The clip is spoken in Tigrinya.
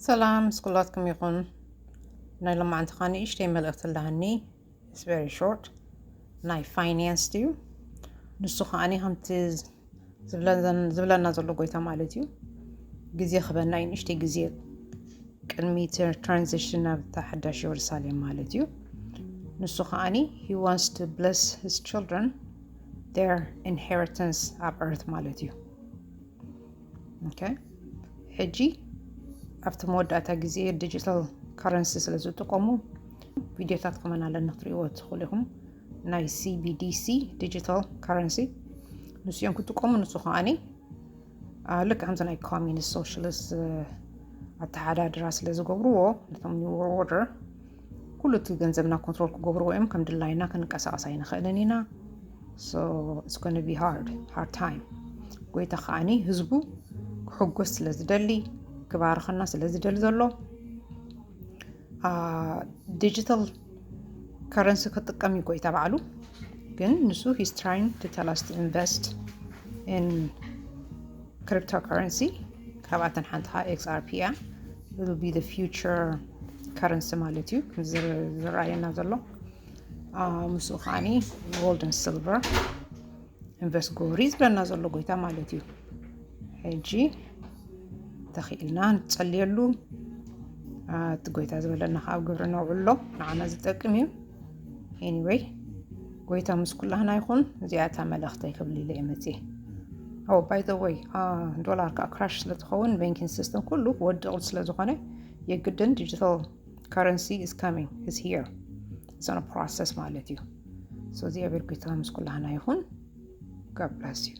ሰላም ምስ ኩላትኩም ይኹን። ናይ ሎማዓንቲ ኸኣ ንእሽተይ መልእኽቲ ኣለኒ። It's very short። ናይ finance ድዩ? ንሱ ኸኣኒ ከምቲ ዝብለዘን- ዝብለና ዘሎ ጎይታ ማለት እዩ። ግዜ ክበና እዩ፣ ንእሽተይ ግዜ ቅድሚ እቲ transition ናብ እታ ሓዳሽ የሩሳሌም ማለት እዩ። ንሱ ኸኣኒ he wants to bless his children, their inheritance ኣብ earth ማለት እዩ። Okay። ሕጂ ኣብቲ መወዳእታ ግዜ digital currency ስለ ዝጥቀሙ ቪድዮታት ከመን ኣለኒ ክትርእይዎ ትኽእሉ ኢኹም። ናይ C B D C digital currency ንሱ እዮም ክጥቀሙ። ንሱ ከኣኒ ልክ ከምዚ ናይ communist socialist ኣተሓዳድራ ስለ ዝገብርዎ ነቶም new world order ኩሉ እቲ ገንዘብና control ክገብርዎ እዮም። ከም ድላይና ክንቀሳቀስ ኣይንኽእልን ኢና። So it's gonna be hard hard time። ጎይታ ከዓኒ ህዝቡ ክሕጎስ ስለ ዝደሊ ክባርኸና ስለ ዝደሊ ዘሎ digital currency ክጥቀም እዩ ጎይታ ባዕሉ። ግን ንሱ he's trying to tell us to invest in cryptocurrency። ካብኣተን ሓንቲ ከዓ X R P እያ። It will be the future currency ማለት እዩ። ዝረኣየና ዘሎ ምስኡ ከዓኒ gold and silver invest ግበሩ ዝብለና ዘሎ ጎይታ ማለት እዩ። ሕጂ ተኽኢልና ንጸልየሉ። እቲ ጎይታ ዝበለና ካብ ግብሪ ነውዕሎ ንዓና ዝጠቅም እዩ። Anyway፣ ጎይታ ምስ ኩላህና ይኹን። እዚኣታ መልእኽተይ ክብል ኢለ እየ መፅየ። Oh, by the way, ዶላር ከዓ crash ስለዝኸውን banking system ኩሉ ወዲቑ ስለዝኾነ የግድን digital currency is coming, is here. It's on a process ማለት እዩ። So እግዚኣብሔር ጎይታ ምስ ኩላህና ይኹን። God bless you.